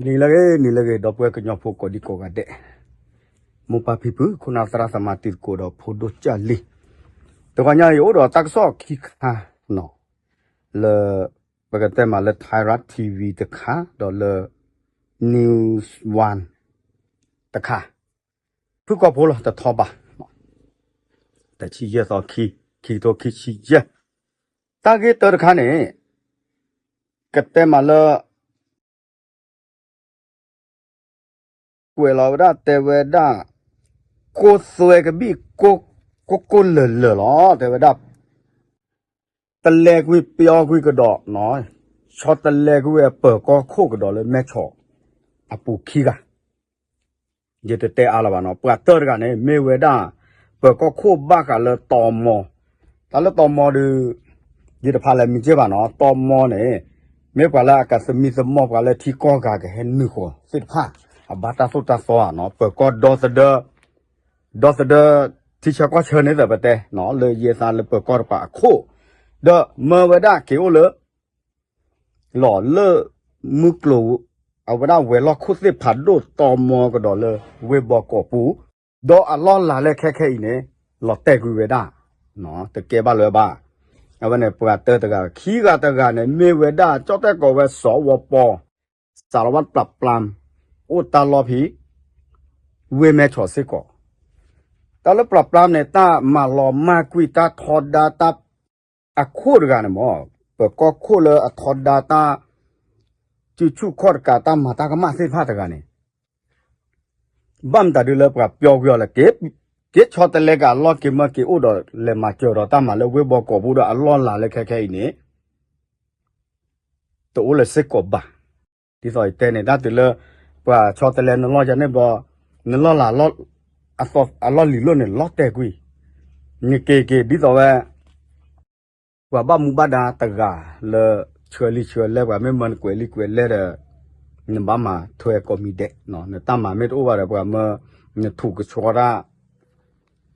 နံၤလၢအဂ့ၤ နံၤလၢအဂ့ၤ ဒီပုၢ်ဝဲၢ်ကညီဖိကိးဒံကိးဂၤဒဲး, မိၢ်ပၢ်ဖံဖု ခိၣ်နၢ်သရၣ်သမါတံၤသကိးဒီးဖိဒိၣ်ကၢ်လံၤ, တဂီၤညါအံၤ အိၣ်ဒီးတၢ်ကစီၣ်ခံခါနီၤ, လၢ ပကတဲမးလၢ Thai Rat TV တခါ ဒီးလၢ News One တခါ, ဖုၣ်ကိာ်ဖိလီၤ တထီဘၣ်, တဆံယဲၢ်သီခံ, ခံကထိခံဆံယဲၢ်, တၢ်ဂ့ၢ်တၢတခါန့ၣ် ကတဲမးလၢ ကွဲးလီၤဝဲဒၣ်တဲဝဲဒၣ် ကိၢ်သွဲကဘံၣ် ကိၢ်ကိၢ်လၢာ်လၢာ်လီၤ တဲဝဲဒၣ် တလဲကွံာ်ပျီကွံာ်ကဒီး, ဆီတလဲကွံာ်ဝဲပၢၤကီၢ်ခိၣ်ကဒီးလၢမဲၢ်ဆီးအပူၤခံဂၤ, ယတတဲအါလၢၤဘၣ်နီၤ, ပှၤတၢၢ်တဂၤန့ၣ် မ့ၢ်ဝဲဒၣ် ပၢၤကီၢ်ခိၣ်ဘၣ်ဃးလၢတီမီၤ, တၢ်လၢတီမီၤဒီး ယတဖးလၢမံၤက့ဘၣ်နီၤ, တီမီၤန့ၣ် မ့ၢ်ပှၤလၢအကသမံသမိးပှၤလၢထံကီၢ်ဂၤကဟဲနုာ်ဃီၤသ့ၣ်တဖၣ် အဘၣ်တၢ်သိၣ်တၢ်သီဧါနီၤ, ပၢၤကီၢ်ဒီသဒၢ ဒီသဒၢ ထံဆၢကီၢ်ဆၢန့ၣ်သပတဲနီၤ, လၢယဲသးလၢပၢၤကီၢ်တပၤအခိၣ်, ဒီးမၢဝဲဒၣ်က့ၤအိၣ်လၢ လီၤလၢ မုၢ်ကျိၤ အဝဲဒၣ်ဝဲၤလီၢ်ခိၣ်သ့ၣ်ဖးဒိၣ်တီမီၤကဒီးလၢဝ့ၢ်ဘီကီးပူၤ, ဒီးအလီၢ်လၤလၢခဲခဲအံၤန့ၣ် လီၤတဲာ်ကွံာ်ဝဲဒၣ်, တကဲဘၣ်လၢၤဘၣ်, အဝဲန့ၣ်ပှၤတၢၢ်တဂၤ ခံဂၤတဂၤန့ၣ် မ့ၢ်ဝဲဒၣ်ကၠီၣ်တဲၣ်ကိးဝဲစီၤဝီပီၤ စးလီၤဝဲပျၢ်ပျၢ် အိၣ်တၢ်လီၢ်ဖဲ ဝ့ၢ်မဲၢ်ဆီးစ့ၢ်ကီး, တၢ်လၢပျၢ်ပျၢ်န့ၣ် တၢ်မၤလီၤမၢ်ကွံာ်တၢ်ထီဒါတၢ် အခိၣ်တဂၤန့ၣ်မ့ၢ် ပၢၤကီၢ်ခိၣ်လၢအထီဒါတၢ် စုဆူၣ်ခီၣ်တကးတၢ်မၤတၢ်ကမၣ်သ့ၣ်တဖၣ်တဂၤန့ၣ် ဘၣ်မတၤဒုလၢပှၤပျီကွံာ်အီၤလၢ က့ၤဆီတလဲကအလီၢ်က့ၤမၢက့ၤအိၣ်ဒီးလဲၤမၤစၢၤဒီးတၢ်မၤလၢဝ့ၢ်ဘီကီးပူၤဒီးအလီၢ်လၤလၢခဲခဲအံၤန့ၣ် တအိၣ်လၢၤစ့ၢ်ကီးဘၣ်. ဒ်သိးယတဲန့ၣ် တၢ်တုၤလၢ ပှၤဆီတလဲနလီၢ်ယၤန့ၣ်ဘျီ နလီၢ်လၤ အလီၢ်လံၤလိၣ်န့ၣ် လီၤတဲာ်ကွံာ်, နက့ၤက့ၤဒ်သိးဝဲ ပှၤဘၣ်မူဘၣ်ဒါတဂၤလၢ ဆှၢလံာ်ဆှၢလဲၢ် ပှၤမ့ၢ်မၢနကွဲးလံာ်ကွဲးလဲၢ်ဒီး နဘၣ်မၤထွဲကိးမံၤဒဲး, နတၢ်မၤမ့ၢ်တအိၣ်ဘၣ်ဒီး ပှၤမၢနထူးကဆှီတၢ်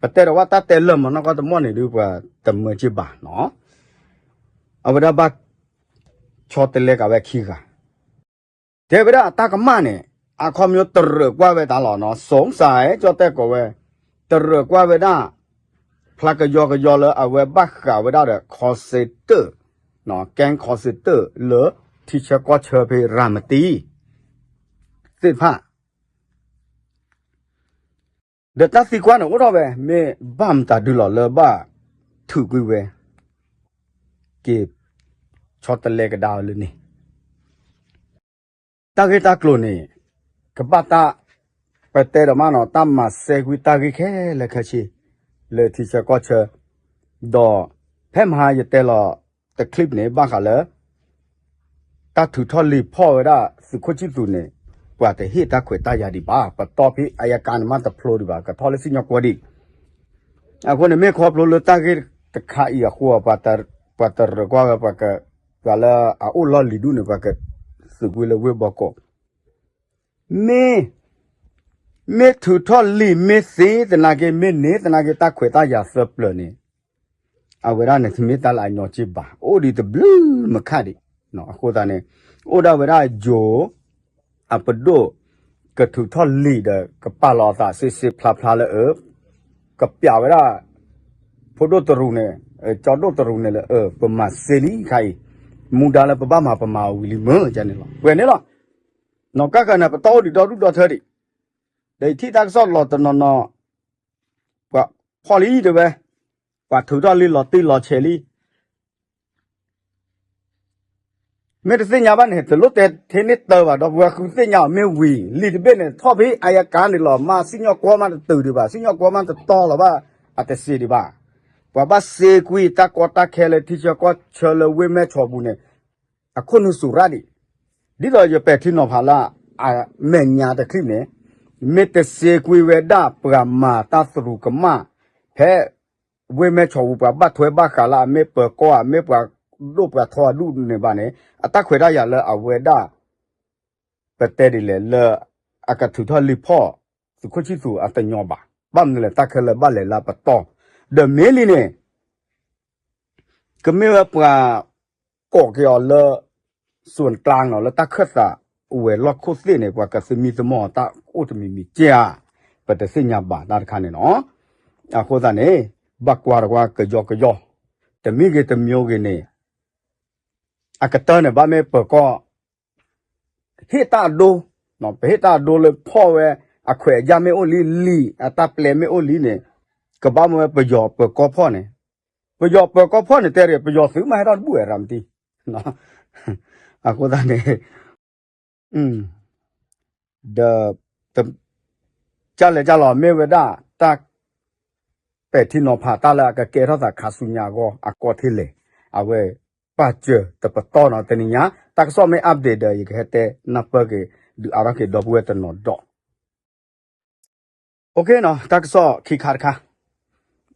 ပတဲဒီးဝဲတၢ်တဲလၢာ်မးနီၢ်ကီၢ်တမီၢ်န့ၣ်ဒုး ပှၤတမၢက့ၤဘၣ်နီၤ, အဝဲဒၣ်ဘၣ် ဆီတလဲကးဝဲခံဂၤ တဲဝဲဒၣ်အတၢ်ကမၣ်န့ၣ် အခီပညီတရၢးကွၢ်ဝဲတၢ်လီၤနီၤ, စီၤစဲကၠီၣ်တဲၣ်ကိးဝဲ တရၢးကွၢ်ဝဲဒၣ် ဖျါကယီကယီလၢအဝဲဘၣ်ဃးဝဲဒၣ်ဒီး call center, ကဲ call center လၢထံဆၢကီၢ်ဆၢဖဲရၤမတံ သ့ၣ်တဖၣ် ဒီးတၢ်သံကွၢ်န့ၣ်အိၣ်ထီၣ်ဝဲ မ့ၢ်ဘၣ်မတၤဒုလီၤလၢဘၣ်ထုးကွံာ်ဝဲ က့ၤ ဆီတလဲကဒါအီၤလၢန့ၣ် တၢ်ဂ့ၢ်တၢ်ကျိၤန့ၣ် ကဘၣ်တၢ် ပတဲဒိးမးနီၤ တၢ်မၤစဲကွံာ်တၢ်ဂ့ၢ်ခဲလၢာ်ခဲဆ့ လၢထံဆၢကီၢ်ဆၢ ဒီးဖဲမဟါယတဲလီၤတ clip န့ၣ် ဘၣ်ဃးလၢ တၢ်ထုးထီၣ်လံာ်ဖီၣ်ဝဲဒၣ်သုးခိၣ်ဆံၣ်သူးန့ၣ် ပှၤတဟ့ၣ်တၢ်ခွဲးတၢ်ယာ်ဒံးဘၣ်, ပတီၢ်ဖဲအယကါန့ၣ်မးတဖျိဒံးဘၣ်, ကထီၣ်လၢစံၣ်ညီၣ်ကွီၢ်ဒံး. အဃိန့ၣ် မ့ၢ်ခီဖျိလၢတၢ်ဂ့ၢ်တခါအံၤအဃိ ပှၤတရၢးကွၢ်ဝဲ ပှၤလၢအအိၣ်လီၢ်လံၤဒူၣ်န့ၣ် ပှၤကသုးကွံာ်လၢဝ့ၢ်ဘီကီး မ့ၢ် မ့ၢ်ထုးထီၣ်လံာ်မ့ၢ်သ့သနာ်က့ မ့ၢ်န့ၢ်သနာ်က့ တၢ်ခွဲးတၢ်ယာ်သၢပျၢၤန့ၣ် အဝဲဒၣ်န့ၣ်တမ့ၢ်တၢ်လၢအညီက့ဘၣ်, အိၣ်ဒံးတဘျုးမုၢ်ခါဒံး. အဃိသတးန့ၣ် အိၣ်ဒၣ်ဝဲဒၣ်ယိၤ အပဒိၣ် ကထုးထီၣ်လံာ်ဒီး ကပာ်လီၤအသးစ့စ့ဖျါဖျါလၢအ ကပျးဝဲဒၣ် ဖိဒိၣ်တရူးန့ၣ် ကၠီဒိၣ်တရူးန့ၣ်လၢ ပမၤစ့လံခါအံၤ, မူဒါလၢပဘၣ်မၤပမၤအီၤဝံၤလံမ့ၢ်န့ၣ်လီၤ. ပှဲၤန့ၣ်လီၤ. နီၢ်ကါကန့ၣ် ပတီၢ်အိၣ်ဒံးဒီဒူၣ်ဒီထၢဒံး, ဒီးယထံၣ်တၢ်ကစီၣ်လီၤတနီၤနီၤ ပှၤဖီၣ်လံတဲဝဲ, ပှၤထုးထီၣ်လံာ်လီၤတံၢ်လီၤဆဲးလံ မ့ၢ်တသ့ၣ်ညါဘၣ်န့ၣ် တလိၣ်တဲထဲန့ၣ်တၢ်ဘၣ်, ဒီပုၢ်ဝဲၢ်ဃုသ့ၣ်ညါအီၤမ့ၢ်ဝံၤ လံာ်တဘ့ၣ်န့ၣ် ထီၣ်ဖဲအယကါန့ၣ်လီၤ. မ့ၢ်စံၣ်ညီၣ်ကွီၢ်မးတတုၤဒံးဘၣ်, စံၣ်ညီၣ်ကွီၢ်မးတတီၤလီၤဘၣ်, အတစ့ဒံးဘၣ်. ပှၤဘၣ်စ့ကွံာ်တၢ်ကီတၢ်ခဲလၢထံဆၢကီၢ်ဆၢလၢဝ့ၢ်မဲၢ်ဆီးပူၤန့ၣ် အခိၣ်နူာ်စူၤရၣ်ဒံး, ဒ်သိးယပဲာ်ထံနီၤဖးလၢအမဲာ်ညါတချံၣ်န့ၣ်, မ့ၢ်တစ့ကွံာ်ဝဲဒၣ်ပှၤမၤတၢ်သရူးကမၣ် ဖဲ ဝ့ၢ်မဲၢ်ဆီးပူၤ ပှၤဘၣ်ထွဲဘၣ်ဃးလၢအမ့ၢ်ပၢၤကီၢ်ဧါ မ့ၢ်ပှၤဒိၣ်ပှၤထီအဒူၣ်န့ၣ်ဘၣ်န့ၣ် အတၢ်ခွဲးတၢ်ယာ်လၢအဝဲဒၣ် ပတဲဒ်လဲၣ်လၢ အကထုးထီၣ်လံာ်ဖီၣ် သုးခိၣ်ဆံၣ်သူးအတညီဘၣ်. ဘၣ်မနုၤလဲၣ် တၢ်ခဲလၢာ်ဘၣ်လဲၤလၢပတီၢ်, ဒီးမ့ၢ်လံန့ၣ် ကမ့ၢ်ဝဲပှၤကိးက့ၤအီၤလၢ စူၣ်ကျါနီၤ လၢတၢ်ခၢၣ်သး ပှၤကဝဲၤလီၢ်ခိၣ်သ့ၣ်န့ၣ် ပှၤကသမံသမိးတၢ်အိၣ်တမံၤမံၤကဲဧါ, ပတသ့ၣ်ညါဘၣ်တၢ်တခါန့ၣ်နီၤ. အဃိသတးန့ၣ် ဘၣ်ကွၢ်တကွၢ်ကယီကယီ, တမံၤဂ့ၤတမံၤဂ့ၤန့ၣ် အကတၢၢ်န့ၣ် ဘၣ်မ့ၢ်ပၢၤကီၢ် ဟ့ၣ်တၢ်အဒိ, ပဟ့ၣ်တၢ်အဒိလၢဖီၣ်ဝဲ အခွဲးအယာ်မ့ၢ်အိၣ်လံ, လံာ်အတၢ်ပျဲမ့ၢ်အိၣ်လံန့ၣ် ကဘၣ်မ့ၢ်ဝဲပယီၤပၢၤကီၢ်ဖီၣ်န့ၣ်, ပယီၤပၢၤကီၢ်ဖီၣ်န့ၣ် တဲရ့ၣ် ပယီၤသုးမးဟဲထီၣ်တဘူၣ်ဝဲရၤမတံ အဃိသတးန့ၣ် ဒီး ကၢ်လဲၤကၢ်လီၤမ့ၢ်ဝဲဒၣ် တၢ် ပဲာ်ထံနီၤဖးတၢ်လၢအကကဲထီၣ်သးခါဆူညါအဂီၢ် အကီထဲလဲၣ်, အဝဲ ပာ်စၢၤတပတီၢ်နီၤ တနံၤညါ တၢ်ကစီၣ်မ့ၢ် update ဒီး ယကဟဲတဲနၢ်ပၢၢ်က့ၤ ဒုးအါထီၣ်က့ၤဒီပုၢ်ဝဲၢ်တနီၤဒီး OK နီၤ တၢ်ကစီၣ်ခံခါတခါ,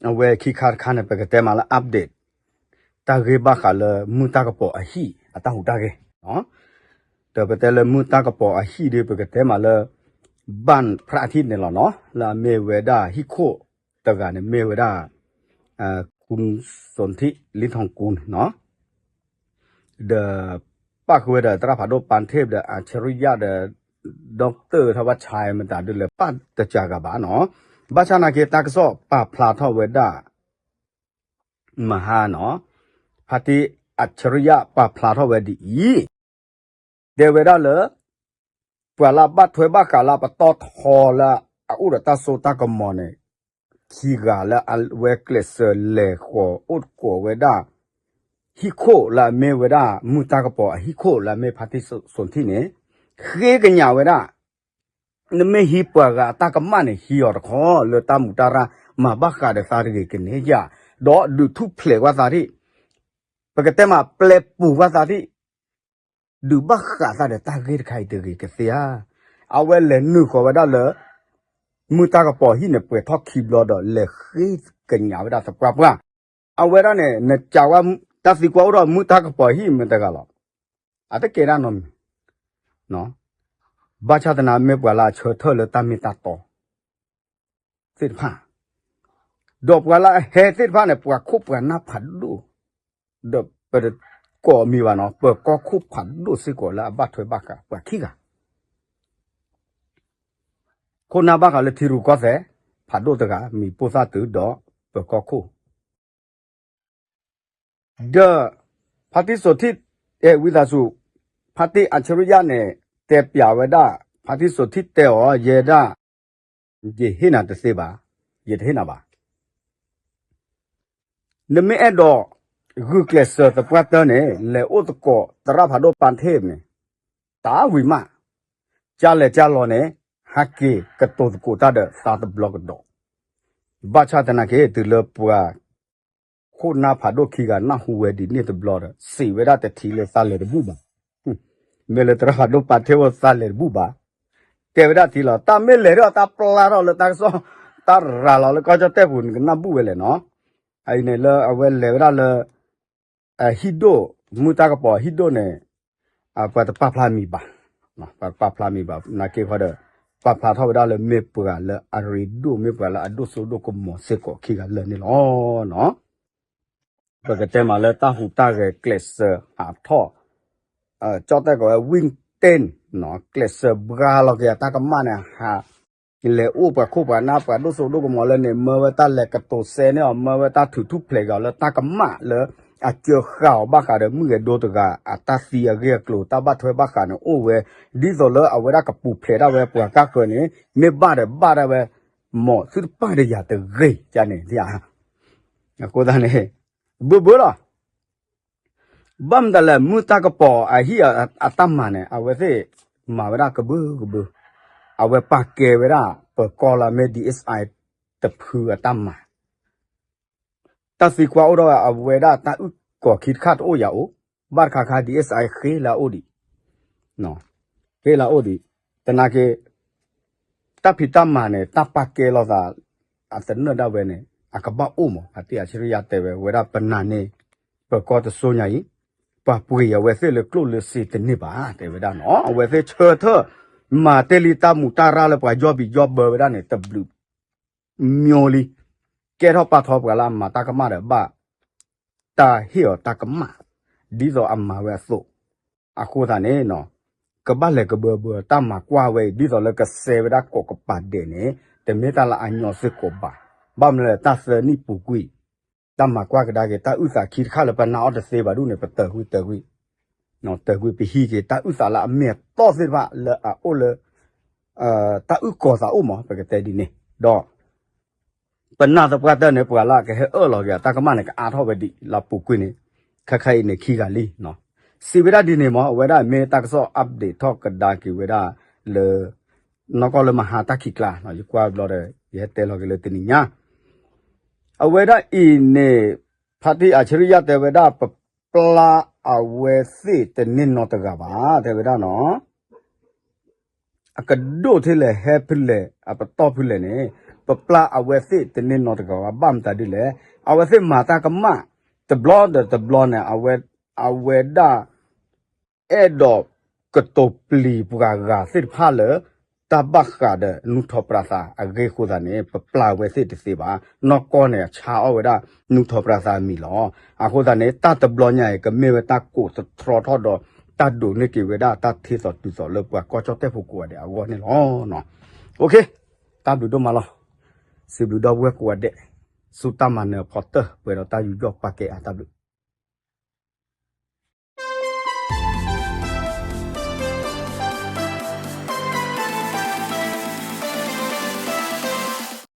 အဝဲခံခါတခါန့ၣ် ပကတဲမးလၢ update တၢ်ဂ့ၢ်ဘၣ်ဃးလၢမုၢ်တၢ်ကပီၤအဟံၣ်အတၢ်ဟူးတၢ်ဂဲၤ, ဒီးပတဲလၢမုၢ်တၢ်ကပီၤအဟံၣ်ဒီး ပကတဲမးလၢ ဘၣ်ဖရၣ်ထံၣ်န့ၣ်လီၤနီၤ လၢအမ့ၢ်ဝဲဒၣ်ဟံၣ်ခိၣ်တဂၤန့ၣ် မ့ၢ်ဝဲဒၣ် ခူၣ်စိၣ်ထံၣ်လံထီၣ်ကူၣ်န့ၣ်နီၤ ဒီး ပၣ်ဃုာ်ဝဲဒီးသရၣ်ဖးဒိၣ်ပၣ်ထ့ၣ်ဒီး အၣ်ဆရံယၣ်ဒီး ဒီကတၢၣ်ထီၣ်ဘၣ်ဆါမတၤဒ်လဲၣ် ပၣ်တစှၤဂၤဘၣ်နီၤ, ဘၣ်ဆၣ်နာ်က့ တၢ်ကစီၣ်ပာ်ဖျါထီၣ်ဝဲဒၣ် မဟါနီၤ, ဖါတံၣ်အၣ်ဆရံယၣ်ပာ်ဖျါထီၣ်ဝဲဒ်အံၤ, တဲဝဲဒၣ်လၢ ပှၤလၢအဘၣ်ထွဲဘၣ်ဃးလၢအပတီၢ်ထီလၢအအိၣ်ဒီးတၢ်စိတၢ်ကမီၤန့ၣ် ခံဂၤလၢအဝဲကျဲးစၢးလဲၤဃီၤအိၣ်သကိးဝဲဒၣ် ဟံၣ်ခိၣ်လၢအမ့ၢ်ဝဲဒၣ် မုၢ်တၢ်ကပီၤအဟံၣ်ခိၣ်လၢအမ့ၢ်ဖါတံၣ်စိၣ်ထံၣ်န့ၣ် ဃ့ကညးဝဲဒၣ် နမ့ၢ်ဟံးပှၤဂၤအတၢ်ကမၣ်န့ၣ် ဟံးအီၤတခီ လၢတၢ်မူးတၢ်ရၢ် မၤဘၣ်ဃးဒီးသးတဂ့ၤကန့ၢ်ယၤ, ဒီးဒုးထူၣ်ဖျဲးကွၢ်သးထံၣ်, ပကတဲမးပျဲပူၤကွၢ်သးထံၣ်, ဒုးဘၣ်ဃးသးဒီးတၢ်ဂ့ၢ်တခါအံၤတဂ့ၤကသ့ဧါ. အဝဲလဲၤနုာ်ဃီၤဝဲဒၣ်လၢ မုၢ်တၢ်ကပီၤဟံၣ်န့ၣ် ပှဲၤထီၣ်ခံဘျီဒီး လဲၤဃ့ကညးဝဲဒၣ်သပှၢ်ပှၢ်, အဝဲဒၣ်န့ၣ် နကးဝဲ တၢ်သံကွၢ်အိၣ်ဒီးမုၢ်တၢ်ကပီၤဟံၣ်မ့ၢ်တဂၤလီၤ. အတကဲဒၣ်နီတမံၤ ဘၣ်ဆၣ်သနာ်မ့ၢ်ပှၤလၢအဆၢထၢၣ်လၢတၢ်မ့ၢ်တၢ်တီ သ့ၣ်တဖၣ်, ဒီးပှၤလၢအဟဲသ့ၣ်တဖၣ်န့ၣ် ပှၤခိၣ်ပှၤနၢ်ဖးဒိၣ်, ဒီးပတကိးမံၤဘၣ်နီၤ ပၢၤကီၢ်ခိၣ်ဖးဒိၣ်စ့ၢ်ကီးလၢအဘၣ်ထွဲဘၣ်ဃးပှၤခံဂၤ ခိၣ်နၢ်ဘၣ်ဃးလၢထံရူၢ်ကီၢ်သဲး ဖးဒိၣ်တဂၤ မံၤပိၢ်သၣ်တုၤဒီးပၢၤကီၢ်ခိၣ် ဒီး ဖါတံၢ်စိၣ်ထံၣ် အဲၣ်ဝံသးစူၤ ဖါတံၢ်အၣ်ဆရံယၣ်န့ၣ် တဲပျးဝဲဒၣ် ဖါတံၢ်စိၣ်ထံၣ်တဲအီၤ ယဲဒၣ် ယဟ့ၣ်နၤတသ့ဘၣ်, ယတဟ့ၣ်နၤဘၣ်. နမ့ၢ်အဲၣ်ဒိး ဂုာ်ကျဲးစၢးသပှၢ်တၢၢ်န့ၣ် လဲၤအိၣ်သကိးသရၣ်ဖးဒိၣ်ပၣ်ထ့ၣ်န့ၣ် တၢ်ဝံၤမး, ကၢ်လဲၤကၢ်လီၤန့ၣ် ဟဲက့ၤကတိၤသကိးတၢ်ဒီးသးတဘျီကဒီး, ဘၣ်ဆၣ်သနာ်က့ တုၤလၢပှၤ ခိၣ်နၢ်ဖးဒိၣ်ခံဂၤနၢ်ဟူဝဲဒ်န့ၣ်တဘျီဒီး စံးဝဲဒၣ်တထံၣ်လၢသးလဲၤတဘူၣ်ဘၣ်, မ့ၢ်လၢသရၣ်ဖးဒိၣ်ပၣ်ထ့ၣ်အိၣ်သးလဲၤတဘူၣ်ဘၣ်, တဲဝဲဒၣ်ထံၣ်လီၤ တၢ်မ့ၢ်လဲၤထီၣ်တၢ်ပျၢ်ထီၣ်လၢတၢ်ကစီၣ် တၢ်ရၤလီၤလၢကီၢ်ကၠီၣ်တဲၣ်ပူၤန့ၣ် ကနၢ်ဘူၣ်ဝဲလဲၣ်နီၤ, အအံၤန့ၣ်လၢအဝဲလဲၤဝဲဒၣ်လၢ ဟံၣ်ဒိၣ် မုၢ်တၢ်ကပီၤဟံၣ်ဒိၣ်န့ၣ် ပှၤတပာ်ဖျါမံၤဘၣ်, ပှၤတပာ်ဖျါမံၤဘၣ် နာ်က့ခီဒီး ပာ်ဖျါထီၣ်ဝဲဒၣ်လၢမ့ၢ်ပှၤလၢအရ့ဒိၣ် မ့ၢ်ပှၤလၢအဒိၣ်စိဒိၣ်ကမီၤစ့ၢ်ကီးခံဂၤလၢာ်န့ၣ်လီၤ. ပကတဲမးလၢတၢ်ဟူးတၢ်ဂဲၤကျဲးစၢးဟးထီၣ် ကၠီၣ်တဲၣ်ကိးဝဲ ဝံၣ်တ့ၣ် ကျဲးစၢးဘှါလီၤက့ၤအတၢ်ကမၣ်န့ၣ် ဟး လဲၤအိၣ်ပှၤခိၣ်ပှၤနၢ်ပှၤဒိၣ်စိဒိၣ်ကမီၤလၢန့ၣ် မၢဝဲတၢ်လဲၤကတိၤစဲန့ၢ်အီၤ မၢဝဲတၢ်ထုးထူၣ်ဖျဲးက့ၤအီၤလၢတၢ်ကမၣ်လၢ အစၢဃာ်အီၤဘၣ်ဃးဒီးမုၢ်ဂဲၤဒိတဂၤ အတၢ်သံအဂ့ၢ်အကျိၤ တၢ်ဘၣ်ထွဲဘၣ်ဃးန့ၣ်အိၣ်ဝဲ ဒ်သိးလၢအဝဲဒၣ်ကပူၤဖျဲးဒၣ်ဝဲပှၤကၢ်ဃၢၤန့ၣ် မ့ၢ်ဘၣ်ဒီးဘၣ်ဒၣ်ဝဲ မ့ၢ်သုတပာ်ဒီးယၤတဂ့ၤ ကန့ၣ် အဃိသတးန့ၣ် ဘၣ်ဘၣ်လီၤ ဘၣ်မတၤလဲၣ် မုၢ်တၢ်ကပီၤအဟံၣ်အတၢ်မၤန့ၣ် အဝဲသ့ၣ်မၤဝဲဒၣ်ကဘုကဘု, အဝဲပာ်ကဲဝဲဒၣ် ပၢၤကီၢ်လၢအမ့ၢ် DSI တဖုအတၢ်မၤ, တၢ်သံကွၢ်အိၣ်ဒီးအဝဲဒၣ်တၢ်အုၣ်ကီၤခံတခါတအိၣ်ယၤအိၣ်, ဘၣ်တခါခါ DSI ဃ့လၢအအိၣ်ဒံး, ဃ့လၢအအိၣ်ဒံး, သနာ်က့ တၢ်ဖံးတၢ်မၤန့ၣ် တၢ်ပာ်ကဲလိာ်သး အသနၢၣ်ဒၣ်ဝဲန့ၣ် အကဘၣ်အိၣ်မး ဖါတံၢ်အၣ်ဆရံယါတဲဝဲ ဝဲဒၣ်ပနာ်န့ၣ် ပၢၤကီၢ်တစိၤညါအံၤ ပှၤပှ့ၤအဝဲသ့ၣ်လၢကျိၣ်လၢစ့တန့ၢ်ဘၣ် တဲဝဲဒၣ်နီၤ အဝဲသ့ၣ်ဆၢထၢၣ် မၤတ့ၢ်လံတၢ်မူးတၢ်ရၢ်လၢပှၤယီၢ်ဘံၣ်ယီၢ်ဘၢဝဲဒၣ်န့ၣ် တဘျုးမံၤလံ, ကဲထီၣ်ပာ်ထီၣ်ပှၤလၢအမၤတၢ်ကမၣ်ဒီးဘၣ် တၢ်ဟ့ၣ်အီၤတၢ်ကမၣ် ဒ်သိးအမၤဝဲအသိး, အဃိသတးန့ၣ်နီၤ ကဘၣ်လဲၤကဘၢဘၢတၢ်မၤကွၢ်ဝဲအံၤ ဒ်သိးလၢကစဲးဝဲဒၣ်ကိးကပၤဒဲးန့ၣ် တမ့ၢ်တၢ်လၢအညီစ့ၢ်ကီးဘၣ်. ဘၣ်မနုၤလဲၣ် တၢ်သၢနံၣ်ပူၤကွံာ် တၢ်မၤကွၢ်ကဒါက့ၤ တၢ်အုၣ်သးခံတခါလၢပနၢ်အီၣ်တသ့ဘၣ်ဒ်န့ၣ် ပတၢၢ်ကွံာ်တၢၢ်ကွံာ် တၢၢ်ကွံာ်ပဟံးက့ၤ တၢ်အုၣ်သးလၢအမ့ၢ်အတီၢ်သ့ၣ်တဖၣ်လၢအအိၣ်လၢ တၢ်အုၣ်ကီၤသးအိၣ်မး ပကတဲဒ်န့ၣ် ဒီး ပနာ်သပှၢ်တၢၢ်န့ၣ် ပှၤလၢကဟဲအၢၣ်လီၤက့ၤအတၢ်ကမၣ်န့ၣ် ကအါထီၣ်ဝဲဒံးလၢပူၤကွံာ်န့ၣ် ခဲခါအံၤန့ၣ်ခံဂၤလံ. စံးဝဲဒၣ်ဒ်န့ၣ်မး အဝဲဒၣ်မ့ၢ်တၢ်ကစီၣ် update ထီၣ်ကဒါက့ၤဝဲဒၣ်လၢ နီၢ်ကီၢ်လၢမဟါတၢ်ခံးကျါ ယကွၢ်ဘျီဒီး ယဟဲတဲလီၤက့ၤလၢတနံၤညါ အဝဲဒၣ်အံၤန့ၣ် ဖါတံၢ်အဆရံယါတဲဝဲဒၣ် ပပျၢ်အဝဲသ့ၣ်တန့ၢ်နီတဂၤဘၣ် တဲဝဲဒၣ်နီၤ အကဒိၣ်ထဲလဲၣ်ဟဲဖဲလဲၣ် အပတီၢ်ဖဲလဲၣ်န့ၣ် ပပျၢ်အဝဲသ့ၣ်တန့ၢ်နီတဂၤဘၣ် ဘၣ်မတၤဒ်လဲၣ် အဝဲသ့ၣ်မၤတၢ်ကမၣ် တဘျီဒီးတဘျီန့ၣ် အဝဲဒၣ် အဲၣ်ဒိးကတိၤပျံၤပှၤဂၤသ့ၣ်တဖၣ်လၢ တၢ်ဘၣ်ဃးဒီးနူၢ်ထီၣ်ပြးသးအဂ့ၢ်အဃိသတးန့ၣ် ပပျၢ်ဝဲသ့ၣ်တသ့ဘၣ်. နီၢ်ကီၢ်န့ၣ် ဆါအီၣ်ဝဲဒၣ်နူၢ်ထီၣ်ပြးသးအမံၤလီၤ. အဃိသတးန့ၣ် တၢ်တဘျီညါအံၤ ကမ့ၢ်ဝဲတၢ်ကိးသတြီထီၣ်ဒီး တၢ်ဒိးန့ၢ်က့ၤဝဲဒၣ်တၢ်ထံသီတုၤသီလၢပှၤကီၢ်ကၠီၣ်တဲၣ်ဖိကိးဂၤဒဲးအဂီၢ်န့ၣ်လီၤ. တၢ်ဘျုးဒိၣ်မးလီၤ. စံးဘျုးဒီပုၢ်ဝဲၢ်ကိးဂၤဒဲး ဆူတၢ်မၤနၢၤအဖီတၢၢ် ပှဲၤဒီးတၢ်ယူးယီၣ်ပာ်ကဲအါ တၢ်ဘျုး